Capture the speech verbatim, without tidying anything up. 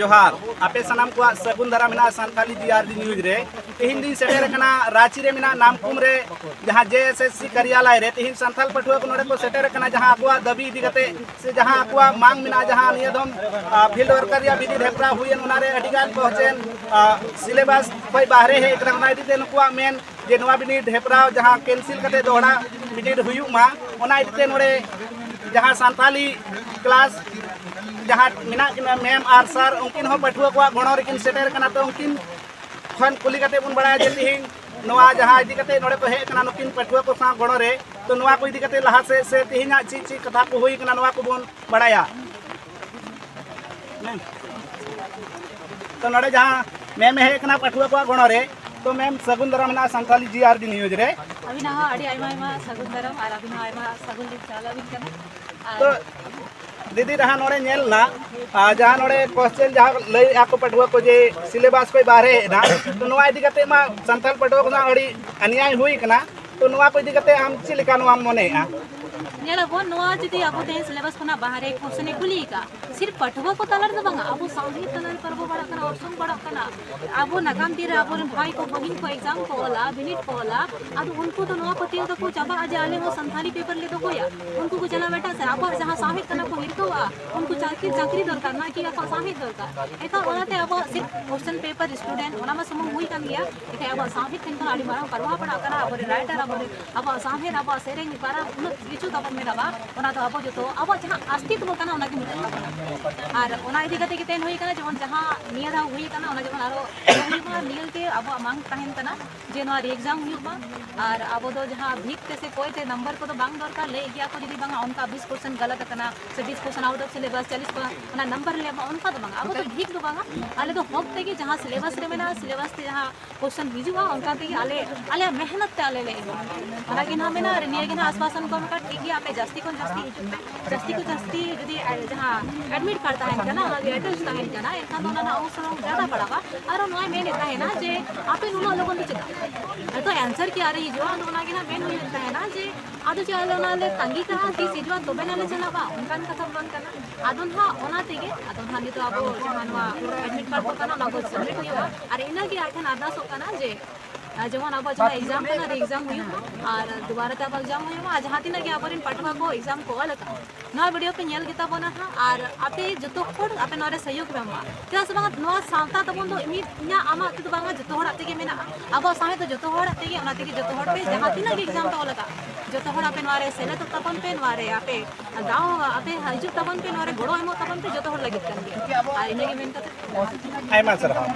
ᱡᱚᱦᱟᱨ, ᱟᱯᱮ ᱥᱟᱱᱟᱢ ᱠᱚᱣᱟᱜ ᱥᱟᱹᱜᱩᱱ ᱫᱟᱨᱟᱢ ᱢᱮᱱᱟᱜᱼᱟ ᱥᱟᱱᱛᱟᱞᱤ ᱡᱤ ᱟᱨ ᱰᱤ ᱱᱤᱭᱩᱡᱽ ᱨᱮ᱾ ᱛᱮᱦᱮᱧ ᱫᱚᱧ ᱥᱮᱴᱮᱨ ᱟᱠᱟᱱᱟ ᱨᱟᱸᱪᱤ ᱨᱮ ᱢᱮᱱᱟᱜ ᱱᱟᱢᱠᱩᱢ ᱨᱮ, ᱡᱟᱦᱟᱸ ᱡᱮ ᱮᱥ ᱮᱥ ᱥᱤ ᱠᱟᱨᱭᱟᱞᱟᱭ ᱨᱮ᱾ ᱛᱮᱦᱮᱧ ᱥᱟᱱᱛᱟᱞ ᱯᱟᱹᱴᱷᱩᱣᱟᱹ ᱠᱚ ᱱᱚᱰᱮ ᱠᱚ ᱥᱮᱴᱮᱨ ᱟᱠᱟᱱᱟ, ᱡᱟᱦᱟᱸ ᱟᱠᱚᱣᱟᱜ ᱫᱟᱹᱵᱤ ᱤᱫᱤ ᱠᱟᱛᱮ ᱥᱮ ᱡᱟᱦᱟᱸ ᱟᱠᱚᱣᱟᱜ ᱢᱟᱝ ᱢᱮᱱᱟᱜᱼᱟ, ᱡᱟᱦᱟᱸ ᱱᱤᱭᱟᱹ ᱫᱚᱢ ᱯᱷᱤᱞᱰ ᱣᱟᱨᱠᱟᱨ ᱨᱮᱭᱟᱜ ᱵᱤᱱᱤᱰ ᱦᱮᱯᱨᱟᱣ ᱦᱩᱭᱮᱱ, ᱚᱱᱟᱨᱮ ᱟᱹᱰᱤ ᱜᱟᱱ ᱠᱚᱥᱪᱮᱱ ᱥᱤᱞᱮᱵᱟᱥ ᱠᱷᱚᱱ ᱵᱟᱦᱨᱮ ᱦᱮᱡ ᱟᱠᱟᱱᱟ᱾ ᱚᱱᱟ ᱤᱫᱤ ᱛᱮ ᱱᱩᱠᱩᱣᱟᱜ ᱢᱮᱱ ᱡᱮ ᱱᱚᱣᱟ ᱵᱤᱱᱤᱰ ᱦᱮᱯᱨᱟᱣ ᱡᱟᱦᱟᱸ ᱠᱮᱱᱥᱮᱞ ᱠᱟᱛᱮ ᱫᱚᱦᱲᱟ ᱵᱤᱱᱤᱰ ᱦᱩᱭᱩᱜ ᱢᱟ, ᱚᱱᱟ ᱤᱫᱤ ᱛᱮ ᱱᱚᱰᱮ ᱡᱟᱦᱟᱸ ᱥᱟᱱᱛᱟᱞᱤ ᱠᱞᱟᱥ ᱡᱟᱦᱟᱸ ᱢᱮᱱᱟᱜ ᱠᱤᱱᱟ ᱢᱮᱢ ᱟᱨ ᱥᱟᱨ, ᱩᱱᱠᱤᱱ ᱦᱚᱸ ᱯᱟᱹᱴᱷᱩᱣᱟᱹ ᱠᱚᱣᱟᱜ ᱜᱚᱲᱚ ᱨᱮᱠᱤᱱ ᱥᱮᱴᱮᱨ ᱠᱟᱱᱟ᱾ ᱛᱚ ᱩᱱᱠᱤᱱ ᱠᱷᱚᱱ ᱠᱩᱞᱤ ᱠᱟᱛᱮ ᱵᱚᱱ ᱵᱟᱲᱟᱭᱟ ᱡᱮ ᱛᱮᱦᱮᱧ ᱱᱚᱣᱟ ᱡᱟᱦᱟᱸ ᱤᱫᱤ ᱠᱟᱛᱮ ᱱᱚᱰᱮ ᱠᱚ ᱦᱮᱡ ᱟᱠᱟᱱᱟ ᱱᱩᱠᱤᱱ ᱯᱟᱹᱴᱷᱩᱣᱟᱹ ᱠᱚ ᱥᱟᱶ ᱜᱚᱲᱚ ᱨᱮ, ᱛᱚ ᱱᱚᱣᱟ ᱠᱚ ᱤᱫᱤ ᱠᱟᱛᱮ ᱞᱟᱦᱟ ᱥᱮᱫ ᱥᱮ ᱛᱮᱦᱮᱧᱟᱜ ᱪᱮᱫ ᱪᱮᱫ ᱠᱟᱛᱷᱟ ᱠᱚ ᱦᱩᱭ ᱠᱟᱱᱟ, ᱱᱚᱣᱟ ᱠᱚᱵᱚᱱ ᱵᱟᱲᱟᱭᱟ᱾ ᱛᱚ ᱱᱚᱰᱮ ᱡᱟᱦᱟᱸ ᱢᱮᱢ ᱮ ᱦᱮᱡ ᱟᱠᱟᱱᱟ ᱯᱟᱹᱴᱷᱩᱣᱟᱹ ᱠᱚᱣᱟᱜ ᱜᱚᱲᱚ ᱨᱮ, ᱛᱚ ᱢᱮᱢ, ᱥᱟᱹᱜᱩᱱ ᱫᱟᱨᱟᱢ ᱢᱮᱱᱟᱜᱼᱟ ᱥᱟᱱᱛᱟᱞᱤ ᱡᱤ ᱟᱨ ᱰᱤ ᱱᱤᱭᱩᱡᱽ ᱨᱮ᱾ ᱟᱹᱵᱤᱱᱟᱜ ᱦᱚᱸ ᱟᱹᱰᱤ ᱟᱭᱢᱟ ᱟᱭᱢᱟ ᱥᱟᱹᱜᱩᱱ ᱫᱟᱨᱟᱢ ᱟᱨ ᱟᱹᱵᱤᱱ ᱦᱚᱸ ᱟᱭᱢᱟ ᱥᱟᱹᱜᱩᱱ ᱞᱤᱧ ᱪᱟᱞ ᱟᱹᱵᱤᱱ ᱠᱟᱱᱟ᱾ ᱟᱨ ᱛᱚ ᱫᱤᱫᱤ, ᱡᱟᱦᱟᱸ ᱱᱚᱰᱮ ᱧᱮᱞ ᱮᱱᱟ, ᱟᱨ ᱡᱟᱦᱟᱸ ᱱᱚᱰᱮ ᱠᱚᱥᱪᱮᱱ ᱡᱟᱦᱟᱸ ᱞᱟᱹᱭᱮᱫᱼᱟ ᱠᱚ ᱯᱟᱹᱴᱷᱩᱣᱟᱹ ᱠᱚ ᱡᱮ ᱥᱤᱞᱮᱵᱟᱥ ᱠᱷᱚᱱ ᱵᱟᱦᱨᱮ ᱦᱮᱡ ᱮᱱᱟ, ᱛᱚ ᱱᱚᱣᱟ ᱤᱫᱤ ᱠᱟᱛᱮ ᱢᱟ ᱥᱟᱱᱛᱟᱲ ᱯᱟᱹᱴᱷᱩᱣᱟᱹ ᱠᱚ ᱥᱟᱶ ᱟᱹᱰᱤ ᱚᱱᱱᱭᱟᱭ ᱦᱩᱭ ᱠᱟᱱᱟ᱾ ᱛᱚ ᱱᱚᱣᱟ ᱠᱚ ᱤᱫᱤ ᱠᱟᱛᱮ ᱟᱢ ᱪᱮᱫ ᱞᱮᱠᱟ ᱱᱚᱣᱟᱢ ᱢᱚᱱᱮᱭᱮᱫᱼᱟ? ᱧᱮᱞᱟᱵᱚᱱ, ᱱᱚᱣᱟ ᱡᱩᱫᱤ ᱟᱵᱚ ᱛᱮᱦᱮᱧ ᱥᱤᱞᱮᱵᱟᱥ ᱠᱷᱚᱱᱟᱜ ᱵᱟᱦᱨᱮ ᱠᱚᱥᱪᱮᱱ ᱮ ᱠᱩᱞᱤ ᱟᱠᱟᱫ, ᱥᱤᱨᱯ ᱯᱟᱹᱴᱷᱩᱣᱟᱹ ᱠᱚ ᱛᱟᱞᱟ ᱨᱮᱫᱚ ᱵᱟᱝᱟ, ᱟᱵᱚ ᱥᱟᱶᱦᱮᱫ ᱛᱟᱞᱟ ᱨᱮ ᱯᱟᱨᱚ ᱵᱟᱲᱟᱜ ᱠᱟᱱᱟ, ᱚᱨᱥᱚᱝ ᱯᱟᱲᱟᱜ ᱠᱟᱱᱟ᱾ ᱟᱵᱚ ᱱᱟᱜᱟᱢ ᱫᱤᱱ ᱨᱮ ᱟᱵᱚᱨᱮᱱ ᱵᱷᱟᱭ ᱠᱚ ᱵᱟᱹᱦᱤᱱ ᱠᱚ ᱮᱠᱡᱟᱢ ᱠᱚ ᱚᱞᱟ, ᱵᱤᱱᱤᱰ ᱠᱚ ᱚᱞᱟ, ᱟᱫᱚ ᱩᱱᱠᱩ ᱫᱚ ᱱᱚᱣᱟ ᱯᱟᱹᱛᱭᱟᱹᱣ ᱛᱟᱠᱚ ᱪᱟᱵᱟᱜᱼᱟ ᱡᱮ ᱟᱞᱮ ᱦᱚᱸ ᱥᱟᱱᱛᱟᱲᱤ ᱯᱮᱯᱟᱨ ᱞᱮ ᱫᱚᱦᱚᱭᱟ᱾ ᱩᱱᱠᱩ ᱠᱚ ᱪᱟᱞᱟᱣ ᱮᱴᱟᱜ ᱥᱮᱫ, ᱟᱵᱚᱣᱟᱜ ᱡᱟᱦᱟᱸ ᱥᱟᱶᱦᱮᱫ ᱠᱟᱱᱟ ᱠᱚ ᱦᱤᱨᱠᱟᱹᱣᱟᱜᱼᱟ, ᱩᱱᱠᱩ ᱪᱟᱹᱠᱨᱤ ᱪᱟᱹᱠᱨᱤ ᱫᱚᱨᱠᱟᱨ, ᱱᱟ ᱠᱤ ᱟᱠᱚᱣᱟᱜ ᱥᱟᱶᱦᱮᱫ ᱫᱚᱨᱠᱟᱨ᱾ ᱮᱱᱠᱷᱟᱱ ᱚᱱᱟᱛᱮ ᱟᱵᱚᱣᱟᱜ ᱥᱤᱨᱯ ᱠᱚᱥᱪᱮᱱ ᱯᱮᱯᱟᱨ ᱥᱴᱩᱰᱮᱱᱴ ᱚᱱᱟ ᱢᱟ ᱥᱩᱢᱩᱝ ᱦᱩᱭ ᱠᱟᱱ ᱜᱮᱭᱟ, ᱮᱱᱠᱷᱟᱱ ᱟᱵᱚᱣᱟᱜ ᱥᱟᱶᱦᱮᱫ ᱴᱷᱮᱱ ᱠᱷᱚᱱ ᱟᱹᱰᱤ ᱢᱟᱨᱟᱝ ᱯᱨᱚᱵᱷᱟᱵᱽ ᱯᱟᱲᱟᱜ ᱠᱟᱱᱟ᱾ ᱟᱵᱚᱨᱮᱱ ᱨᱟᱭᱴᱟᱨ, ᱟᱵᱚᱨᱮᱱ, ᱟᱵᱚᱣᱟᱜ ᱥᱟᱶᱦᱮᱫ, ᱟᱵᱚᱣᱟᱜ ᱥᱮᱨᱮᱧ, ᱯᱟᱨᱟᱵᱽ, ᱩᱱᱟᱹᱜ ᱠᱤᱪᱷᱩ ᱛᱟᱵᱚᱱ ᱢᱮᱱᱟᱜᱼᱟ, ᱚᱱᱟ ᱫᱚ ᱟᱵᱚ ᱡᱚᱛᱚ ᱟᱵᱚᱣᱟᱜ ᱡᱟᱦᱟᱸ ᱟᱥᱛᱤᱛᱵᱚ ᱠᱟᱱᱟ ᱚᱱᱟᱜᱮ ᱢᱩᱪᱟᱹᱫ ᱛᱟᱵᱚᱱᱟ᱾ ᱟᱨ ᱚᱱᱟ ᱤᱫᱤ ᱠᱟᱛᱮ ᱜᱮ ᱛᱮᱦᱮᱧ ᱦᱩᱭ ᱠᱟᱱᱟ, ᱡᱮᱢᱚᱱ ᱡᱟᱦᱟᱸ ᱱᱤᱭᱟᱹ ᱫᱷᱟᱣ ᱦᱩᱭ ᱠᱟᱱᱟ, ᱚᱱᱟ ᱡᱮᱢᱚᱱ ᱟᱨᱚ ᱦᱩᱭᱩᱜ ᱢᱟ, ᱱᱤᱭᱟᱹ ᱜᱮ ᱟᱵᱚᱣᱟᱜ ᱢᱟᱝ ᱛᱟᱦᱮᱱ ᱠᱟᱱᱟ ᱡᱮ ᱱᱚᱣᱟ ᱨᱤ ᱮᱠᱡᱟᱢ ᱦᱩᱭᱩᱜ ᱢᱟ᱾ ᱟᱨ ᱟᱵᱚ ᱫᱚ ᱡᱟᱦᱟᱸ ᱵᱷᱤᱠ ᱛᱮ ᱥᱮ ᱠᱚᱭ ᱛᱮ ᱱᱟᱢᱵᱟᱨ ᱠᱚᱫᱚ ᱵᱟᱝ ᱫᱚᱨᱠᱟᱨ, ᱞᱟᱹᱭ ᱜᱮᱭᱟ ᱠᱚ ᱡᱩᱫᱤ ᱵᱟᱝᱟ ᱚᱱᱠᱟ ᱵᱤᱥ ᱯᱟᱨᱥᱮᱱᱴ ᱜᱟᱞᱟᱛ ᱟᱠᱟᱱᱟ ᱥᱮ ᱵᱤᱥ ᱯᱟᱨᱥᱮᱱᱴ ᱟᱣᱩᱴ ᱚᱯᱷ ᱥᱤᱞᱮᱵᱟᱥ, ᱪᱚᱞᱞᱤᱥ ᱯᱟᱨᱥᱮᱱᱴ ᱚᱱᱟ ᱱᱟᱢᱵᱟᱨ ᱞᱮ ᱮᱢᱟ, ᱚᱱᱠᱟ ᱫᱚ ᱵᱟᱝᱟ᱾ ᱟᱵᱚ ᱫᱚ ᱵᱷᱤᱠ ᱫᱚ ᱵᱟᱝᱟ, ᱟᱞᱮ ᱫᱚ ᱦᱚᱠ ᱛᱮᱜᱮ ᱡᱟᱦᱟᱸ ᱥᱤᱞᱮᱵᱟᱥ ᱨᱮ ᱢᱮᱱᱟᱜᱼᱟ, ᱥᱤᱞᱮᱵᱟᱥ ᱛᱮ ᱡᱟᱦᱟᱸ ᱠᱚᱥᱪᱮᱱ ᱦᱤᱡᱩᱜᱼᱟ, ᱚᱱᱠᱟ ᱛᱮᱜᱮ ᱟᱞᱮ, ᱟᱞᱮᱭᱟᱜ ᱢᱮᱦᱱᱚᱛ ᱛᱮ ᱟᱞᱮ ᱞᱮ ᱮᱢᱟ᱾ ᱚᱱᱟ ᱜᱮ ᱱᱟᱦᱟᱜ ᱢᱮᱱᱟᱜᱼᱟ᱾ ᱟᱨ ᱱᱤᱭᱟᱹ ᱜᱮ ᱱᱟᱦᱟᱜ ᱟᱥᱣᱟᱥᱚᱱ ᱠᱚ ᱮᱢ ᱟᱠᱟᱫ, ᱴᱷᱤᱠ ᱜᱮᱭᱟ, ᱟᱯᱮ ᱡᱟᱹᱥᱛᱤ ᱠᱷᱚᱱ ᱡᱟᱹᱥᱛᱤ ᱦᱤᱡᱩᱜ ᱯᱮ, ᱡᱟᱹᱥᱛᱤ ᱠᱷᱚᱱ ᱡᱟᱹᱥᱛᱤ ᱡᱩᱫᱤ, ᱟ, ᱡᱟᱦᱟᱸ ᱮᱰᱢᱤᱴ ᱠᱟᱨᱰ ᱛᱟᱦᱮᱱ ᱠᱟᱱᱟ, ᱚᱱᱟ ᱜᱮ ᱮᱰᱨᱮᱥ ᱛᱟᱦᱮᱱ ᱠᱟᱱᱟ, ᱮᱱᱠᱷᱟᱱ ᱫᱚ ᱚᱱᱟ ᱨᱮᱱᱟᱜ ᱚᱝᱥᱚ ᱨᱚᱝ ᱡᱟᱫᱟ ᱯᱟᱲᱟᱜᱼᱟ᱾ ᱟᱨ ᱱᱚᱣᱟᱭ ᱢᱮᱱᱮᱫ ᱛᱟᱦᱮᱱᱟ ᱡᱮ ᱟᱯᱮ ᱱᱩᱱᱟᱹᱜ ᱞᱚᱜᱚᱱ ᱫᱚ ᱪᱮᱫᱟᱜ? ᱱᱤᱛᱚᱜ ᱮᱱᱥᱟᱨ ᱠᱤ ᱟᱹᱣᱨᱤ ᱦᱤᱡᱩᱜᱼᱟ, ᱟᱫᱚ ᱚᱱᱟ ᱜᱮ ᱱᱟᱜ ᱢᱮᱱ ᱦᱩᱭᱩᱜ ᱛᱟᱦᱮᱱᱟ ᱡᱮ ᱟᱫᱚ ᱪᱮᱫ ᱟᱞᱮ ᱚᱱᱟ ᱞᱮ ᱛᱟᱺᱜᱤ ᱠᱟᱜᱼᱟ, ᱛᱤᱥ ᱦᱤᱡᱩᱜᱼᱟ ᱛᱚᱵᱮ ᱱᱟᱜ ᱞᱮ ᱪᱟᱞᱟᱜᱼᱟ, ᱚᱱᱠᱟᱱ ᱠᱟᱛᱷᱟ ᱫᱚ ᱵᱟᱝ ᱠᱟᱱᱟ᱾ ᱟᱫᱚ ᱱᱟᱦᱟᱜ ᱚᱱᱟ ᱛᱮᱜᱮ, ᱟᱫᱚ ᱱᱟᱦᱟᱜ ᱱᱤᱛᱚᱜ ᱟᱵᱚ ᱡᱟᱦᱟᱸ ᱱᱚᱣᱟ ᱮᱰᱢᱤᱴ ᱠᱟᱨᱰ ᱠᱚ ᱠᱟᱱᱟ, ᱚᱱᱟ ᱠᱚ ᱥᱟᱵᱢᱤᱴ ᱦᱩᱭᱩᱜᱼᱟ᱾ ᱟᱨ ᱤᱱᱟᱹᱜᱮ ᱟᱡ ᱴᱷᱮᱱ ᱟᱨᱫᱟᱥᱚᱜ ᱠᱟᱱᱟ ᱡᱮ ᱟᱨ ᱡᱮᱢᱚᱱ ᱟᱵᱚᱣᱟᱜ ᱡᱟᱦᱟᱸ ᱮᱠᱡᱟᱢ ᱠᱟᱱᱟ, ᱨᱤ ᱮᱠᱡᱟᱢ ᱦᱩᱭᱩᱜ ᱢᱟ ᱟᱨ ᱫᱩᱵᱟᱨᱟ ᱛᱮ ᱟᱵᱚ ᱮᱠᱡᱟᱢ ᱦᱩᱭᱩᱜ ᱢᱟ᱾ ᱟᱨ ᱡᱟᱦᱟᱸ ᱛᱤᱱᱟᱹᱜ ᱜᱮ ᱟᱵᱚᱨᱮᱱ ᱯᱟᱹᱴᱷᱩᱣᱟᱹ ᱠᱚ ᱮᱠᱡᱟᱢ ᱠᱚ ᱚᱞ ᱟᱠᱟᱫ, ᱱᱚᱣᱟ ᱵᱷᱤᱰᱤᱭᱳ ᱯᱮ ᱧᱮᱞ ᱜᱮᱛᱟ ᱵᱚᱱᱟ ᱦᱟᱸᱜ᱾ ᱟᱨ ᱟᱯᱮ ᱡᱚᱛᱚ ᱦᱚᱲ ᱟᱯᱮ ᱱᱚᱣᱟ ᱨᱮ ᱥᱚᱦᱭᱳᱜᱽ ᱯᱮ ᱮᱢᱟ, ᱪᱮᱫᱟᱜ ᱥᱮ ᱵᱟᱝ ᱱᱚᱣᱟ ᱥᱟᱶᱛᱟ ᱛᱟᱵᱚᱱ ᱫᱚ ᱢᱤᱫ ᱤᱧᱟᱹᱜ ᱟᱢᱟᱜ ᱛᱮᱫᱚ ᱵᱟᱝᱟ, ᱡᱚᱛᱚ ᱦᱚᱲᱟᱜ ᱛᱮᱜᱮ ᱢᱮᱱᱟᱜᱼᱟ᱾ ᱟᱵᱚᱣᱟᱜ ᱥᱟᱶᱦᱮᱫ ᱫᱚ ᱡᱚᱛᱚ ᱦᱚᱲᱟᱜ ᱛᱮᱜᱮ, ᱚᱱᱟ ᱛᱮᱜᱮ ᱡᱚᱛᱚ ᱦᱚᱲ ᱯᱮ ᱡᱟᱦᱟᱸ ᱛᱤᱱᱟᱹᱜ ᱜᱮ ᱮᱠᱡᱟᱢ ᱯᱮ ᱚᱞ ᱟᱠᱟᱫ, ᱡᱚᱛᱚ ᱦᱚᱲ ᱟᱯᱮ ᱱᱚᱣᱟ ᱨᱮ ᱥᱮᱞᱮᱫᱚᱜ ᱛᱟᱵᱚᱱ ᱯᱮ, ᱱᱚᱣᱟ ᱨᱮ ᱟᱯᱮ ᱫᱟᱣ ᱟᱯᱮ ᱦᱤᱡᱩᱜ ᱛᱟᱵᱚᱱ ᱯᱮ, ᱱᱚᱣᱟ ᱨᱮ ᱜᱚᱲᱚ ᱮᱢᱚᱜ ᱛᱟᱵᱚᱱ ᱯᱮ, ᱡᱚᱛᱚ ᱦᱚᱲ ᱞᱟᱹᱜᱤᱫ ᱠᱟᱱ ᱜᱮᱭᱟ᱾ ᱟᱨ ᱤᱱᱟᱹᱜᱮ ᱢᱮᱱ ᱠᱟᱛᱮ ᱟᱭᱢᱟ ᱥᱟᱨᱦᱟᱣ᱾